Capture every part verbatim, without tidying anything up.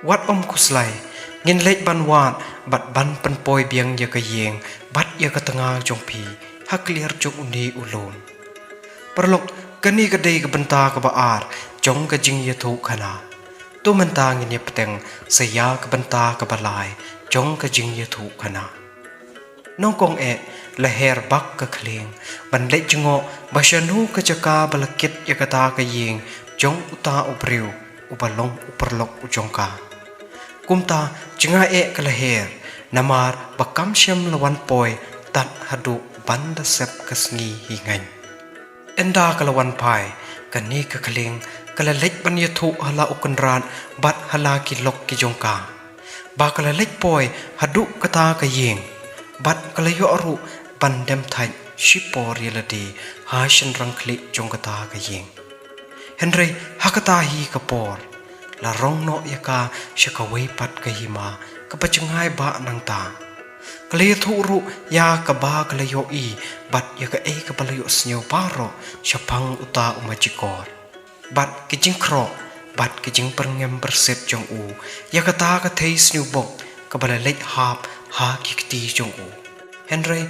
Wat ym khuslai, ngin leit ban wad bad ban pynpoi biang ïa ka ïing bad ïa ka tnga jong phi ha kliar jong une u lum. Paralok, kane ka dei ka bynta kaba ar jong ka jingïathuhkhana. To mynta ngin ïa bteng sa ïa ka bynta kaba lai jong ka jingïathuhkhana. Nyngkong eh, la her bak ka khlieng ban leit jngoh ba shano ka jaka ba la kit ïa kata ka ïing jong uta u briew uba long u paralok u jong ka. Kumta, jngai eh ka la her, namar ba kam shym la wan poi tad haduh ban da sep ka sngi hi ngaiñ. Ynda ka la wan phai, kane ka khlieng ka la leit ban ïathuh ha la u kynrad bad ha la ki lok ki jong ka ba ka la leit poi haduh kata ka ïing, bad ka la ïoh ruh ban dem thait shipor ïa lade ha shynrang khlieh jong kata ka ïing. Hynrei ha kata hi ka por, la rong noh ïa ka sha kawei pat ka hima kaba jngai ba nangta. Ka la ïathuh ruh ïa kaba ka la ïohi bad ïa kaei kaba la ïohsngew baroh shaphang uta u Majikor, bad ki jingkhroh bad ki jingpyrngem pyrsit jong u ïa kata ka thei sniewbok kaba la leit hap ha ki kti jong u. Hynrei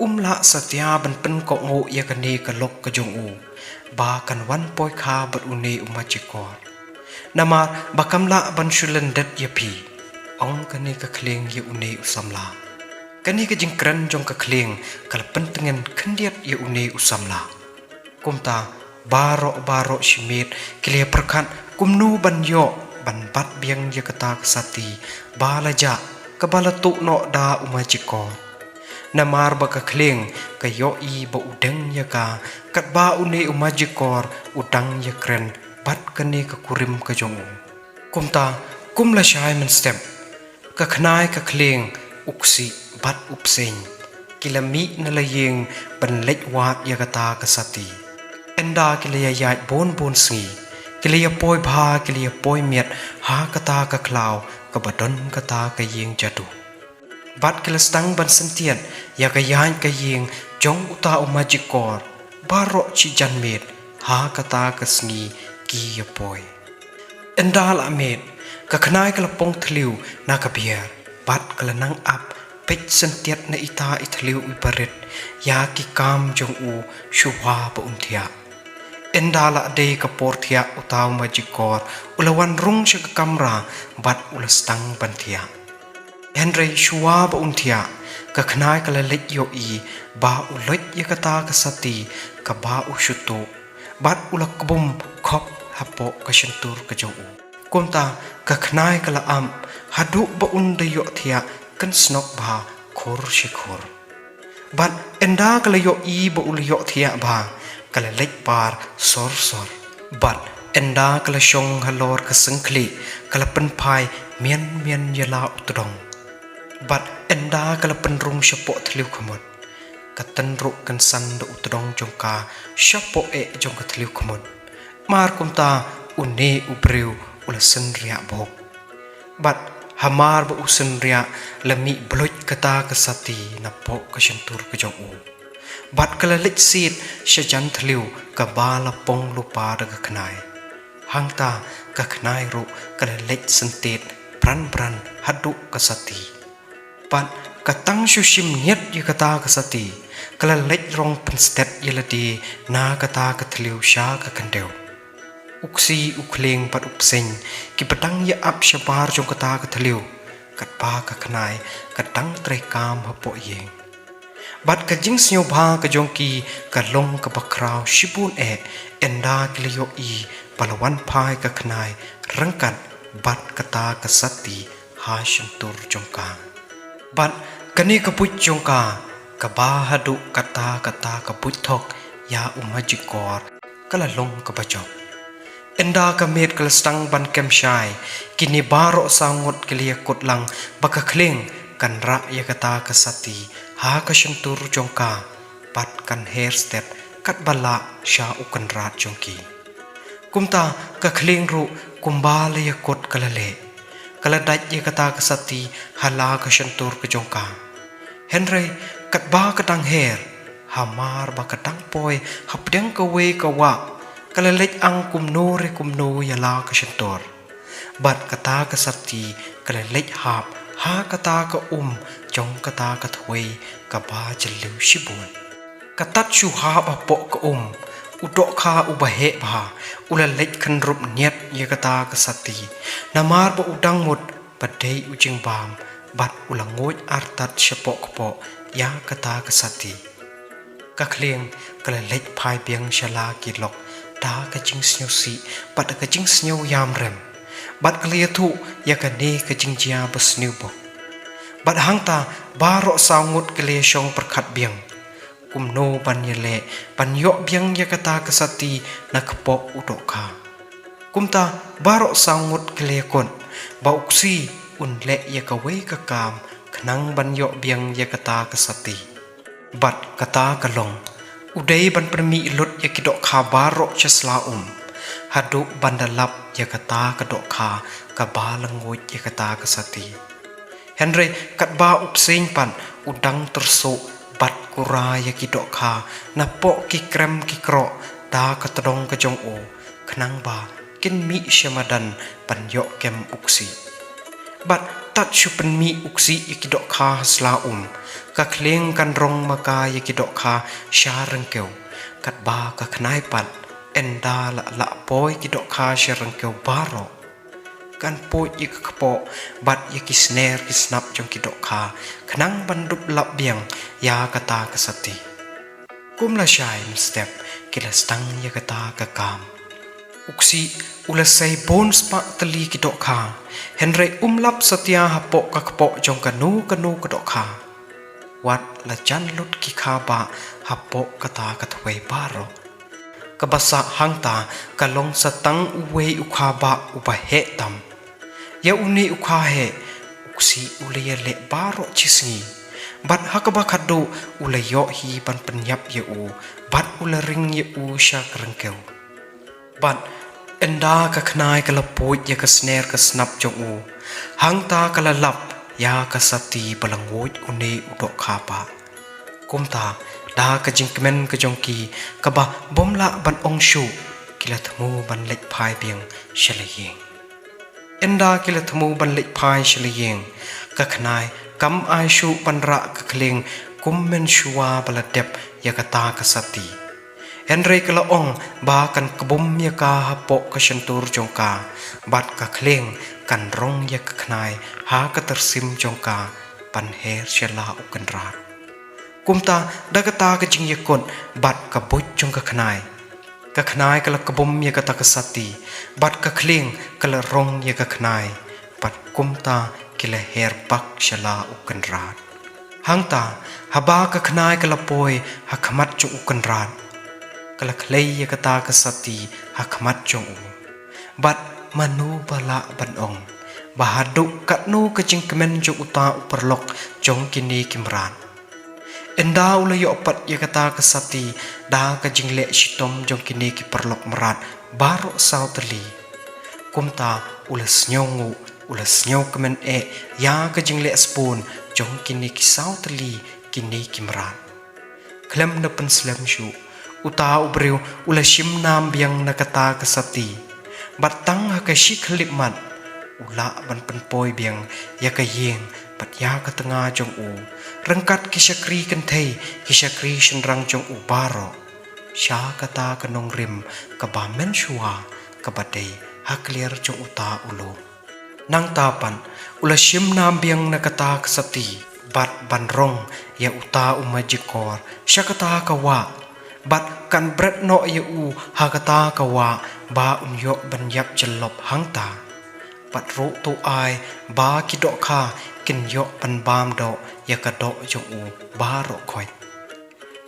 um lah satia ban pynkohnguh ïa kane ka lok ka jong u ba kan wan poi kha bad une u Majikor, namar ba kam lah ban shu lyndet ïa phi, ong kane ka khlieng ïa une u samla. Kane ka jingkren jong ka khlieng ka la pyntngen khyndiat ïa une u samla. Kumta, baroh baroh shi miet ki la ïa pyrkhat kumno ban ïoh ban bat biang ïa kata ka sati ba la jah, kaba la tuh noh da u Majikor. Namar ba ka khlieng ka ïohi ba u dang ïa ka katba une u Majikor u dang ïa kren bad kane ka kurim ka jong u. Kumta, kum la shai mynstep, ka khnai ka khlieng, u ksih bad u pseiñ ki la mih na la ïing ban leit wad ïa kata ka sati. Ynda ki la ïa ïaid bun bun sngi, ki la ïa poi bha, ki la ïa poi miat ha kata ka khlaw kaba don kata ka ïing jadu. Bad ki la sdang ban syntiat ïa ka ïaid ka ïing jong uta u Majikor baroh shi janmiet ha kata ka sngi ki ïa poi. Ynda la miet, ka khnai ka la pong thliew na ka biar bad ka la nang ap peit syntiat na ita i thliew i barit ïa ki kam jong u shuwa ba un thiah. Ynda la dei ka por thiah, uta u Majikor u la wan rung sha ka kamra bad u la sdang ban thiah. Hynrei shuwa ba un thiah, ka khnai ka la leit ïohi ba u loit ïa kata ka sati kaba u shu tuh, bad u la kbum khop hapoh ka shyntur ka jong u. Kumta, ka khnai ka la ap haduh ba un da ïoh thiah kynsnok bha khur shi khur. Bad ynda ka la ïohi ba u la ïoh thiah bha, ka la leit par sor sor. Bad ynda ka la shong halor ka syngkhlieh, ka la pynphai mian mian ïa la u tdong. Bad ynda ka la pynrung shapoh thliew khmut, ka tynruh kynsan da u tdong jong ka shapoh eh jong ka thliew khmut. Mar kumta, une u briew u la synriah bok. Bad hamar ba u synriah, la mih bluit kata ka sati napoh ka shyntur ka jong u. Bad ka la leit siat sha jan thliew kaba la pong lypa da ka khnai. Hangta, ka khnai ruh ka la leit syntiat bran bran haduh ka sati. Bad ka tang shu shim ngiat ïa kata ka sati, ka la leit rong pynstet ïa lade na kata ka thliew sha ka khyndew. U ksih u khlieng bad u pseiñ kiba dang ïa ap shabar jong kata ka thliew, katba ka khnai ka dang treikam hapoh ïing. Bad ka jingsngewbha ka jong ki ka long kaba khraw shibun eh, ynda ki la ïohi ba la wan phai ka khnai ryngkat bad kata ka sati ha shyntur jong ka. Bad kane ka buit jong ka, kaba haduh katta katta ka buit thok ïa u Majikor, ka la long kaba jop. Ynda ka miet ka la sdang ban kem shai, kine baroh saw ngut ki la ïakut lang ba ka khlieng kan rah ïa kata ka sati ha ka shyntur jong ka, bad kan her stet katba lah sha u kynrad jong ki. Kumta ka khlieng ruh kumba la ïakut ka la leh. Ka la dait ïa kata ka sati ha la ka shyntur ka jong ka. Hynrei katba ka dang her, hamar ba ka dang poi hapdeng kawei ka wah, ka la leit ang kumno re kumno ïa la ka shyntur. Bad kata ka sati ka la leit hap ha kata ka um jong kata ka thwei kaba jylliew shibun. Ka tad shu hap hapoh ka um, u dohkha uba heh bha u la leit khynrup niat ïa kata ka sati, namar ba u dang mut ba dei u jingbam, bad u la nguid artat shapoh kpoh ïa kata ka sati. Ka khlieng ka la leit phai biang sha la ki lok da ka jingsngewsih bad da ka jingsngew ïam rem, bad ka la ïathuh ïa kane ka jingjia ba sniew bok. Bad hangta baroh saw ngut ki la ïashong pyrkhat biang kumno ban ïaleh ban ïoh biang ïa kata ka sati na kpoh u dohkha. Kumta baroh saw ngut ki la ïakut ba u Ksi un leh ïa kawei ka kam khnang ban ïoh biang ïa kata ka sati. Bad kata ka long, u dei ban pynmih lut ïa ki dohkha baroh sha sla um, haduh ban da lap ïa kata ka dohkha kaba la nguid ïa kata ka sati. Hynrei katba u Psing pat u dang tyrsuh bad kura ïa ki dohkha napoh ki krem ki kroh da ka tdong ka jong u, khnang ba kin mih sha madan ban ïoh kem u Ksi. Bad tad shu pynmih u Ksi ïa ki dohkha ha sla um, ka khlieng kan rong ma ka ïa ki dohkha sha ryngkew. Katba ka khnai pat, ynda la lah poi ki dohkha sha ryngkew baroh, kan puid ïa ka kpoh bad ïa ki sner ki snap jong ki dohkha khnang ban dup lap biang ïa kata ka sati. Kum lashai mynstep ki la sdang ïa kata ka kam. U Ksi u la sei bun spah tylli ki dohkha, hynrei um lap satia hapoh ka kpoh jong kano kano ka dohkha. Wat la jan lut ki kha bah hapoh kata ka thwei baroh. Kaba sah hangta ka long sa tang uwei u kha bah uba heh tam. Ïa une u kha heh u Ksi u la ïaleh baroh shi sngi, bad ha kaba khadduh u la ïoh hi ban pynïap ïa u, bad u la ring ïa u sha ka ryngkew. Bad ynda ka khnai ka la puid ïa ka sner ka snap jong u, hangta ka la lap ïa ka sati ba la nguid une u dohkha bah. Kumta da ka jingkmen ka jong ki kaba bym lah ban ong shuh, ki la thmu ban leit phai biang sha la ïing. Ynda ki la thmu ban leit phai sha la ïing, ka khnai kam ai shuh ban rah ka khlieng kum mynshuwa ba la dep ïa kata ka sati. Hynrei ka la ong ba kan kbum ïa ka hapoh ka shyntur jong ka, bad ka khlieng kan rong ïa ka khnai ha ka tyrsim jong ka ban her sha la u kynrad. Kumta da kata ka jingïakut bad ka buit jong ka khnai, ka khnai ka la kbum ïa kata ka sati, bad ka khlieng ka la rong ïa ka khnai, bad kumta ki la her bak sha la u kynrad. Hangta haba ka khnai ka la poi ha khmat jong u kynrad, ka la khlei ïa kata ka sati ha khmat jong u. Bad mano ba lah ban ong ba haduh katno ka jingkmen jong uta u paralok jong kine ki mrad. Ynda u la ïoh pat ïa kata ka sati da ka jingleh shitom jong kine ki paralok mrad baroh saw tylli, kumta u la sngewnguh, u la sngewkmen eh ïa ka jingleh sbun jong kine ki saw tylli kine ki mrad. Khlem da pynslem shuh, uta u briew u la shim nam biang na kata ka sati. Bad tang ha ka shi khyllipmat u lah ban pynpoi biang ïa ka ïing bad ïa ka tnga jong u, ryngkat ki shakri kynthei ki shakri shynrang jong u baroh, sha kata ka nongrim kaba mynshuwa kaba dei ha kliar jong uta u lum. Nangta pat u la shim nam biang na kata ka sati bad ban rong ïa uta u Majikor sha kata ka wah, bad kan bret noh ïa u ha kata ka wah ba un ïoh ban ïap jyllop hangta. Bad ruh to ai ba ki dohkha kin ïoh ban bam doh ïa ka doh jong u baroh khoit.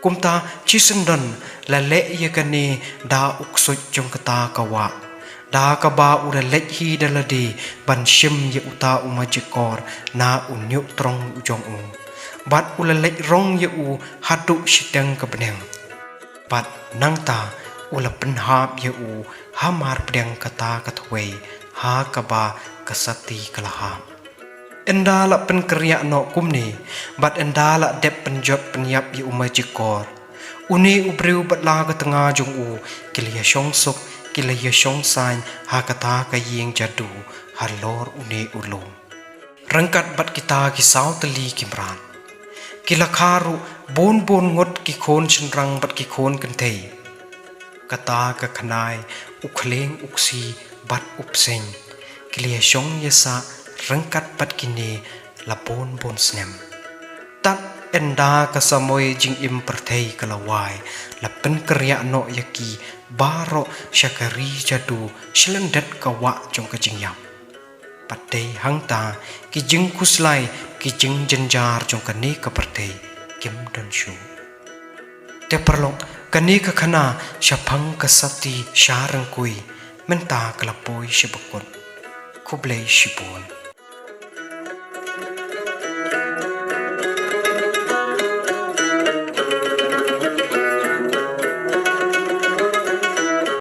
Kumta shisyndon la leh ïa kane da u ksuid jong kata ka wah, da kaba u la leit hi da lade ban shim ïa uta u Majikor na u ñiuh trong u jong u. Bad u la leit rong ïa u haduh shiteng ka bneng. Bad nangta u la pynhap ïa u hamar pdeng kata ka thwei ha kaba ka sati ka la hap. Ynda la pynkyrïah noh kumne, bad ynda la dep pynjot pynïap ïa u Majikor, une u briew bad la ka tnga jong u ki la ïashong suk, ki la ïashong saiñ ha kata ka ïing jadu halor une u lum. Ryngkat bad kita ki saw tylli ki mrad, ki la kha ruh bun bun ngut ki khun shynrang bad ki khun kynthei. Kata ka khnai, u khlieng, u ksi bad u pseng, ki la ïashong ïasah ryngkat bad kine la bun bun snem. Tad ynda ka samoi jingim pyrthei ka la wai, la pynkynriah noh ïa ki baroh sha ka ri jadu, shlyndet ka wah jong ka jingïap. Bad dei hangta ki jingkhuslai, ki jingjynjar jong kane ka pyrthei kim don shuh. Te paralok, kane ka khana shaphang ka sati sha ryngkui mynta ka la poi sha bakut. Khublei shibun.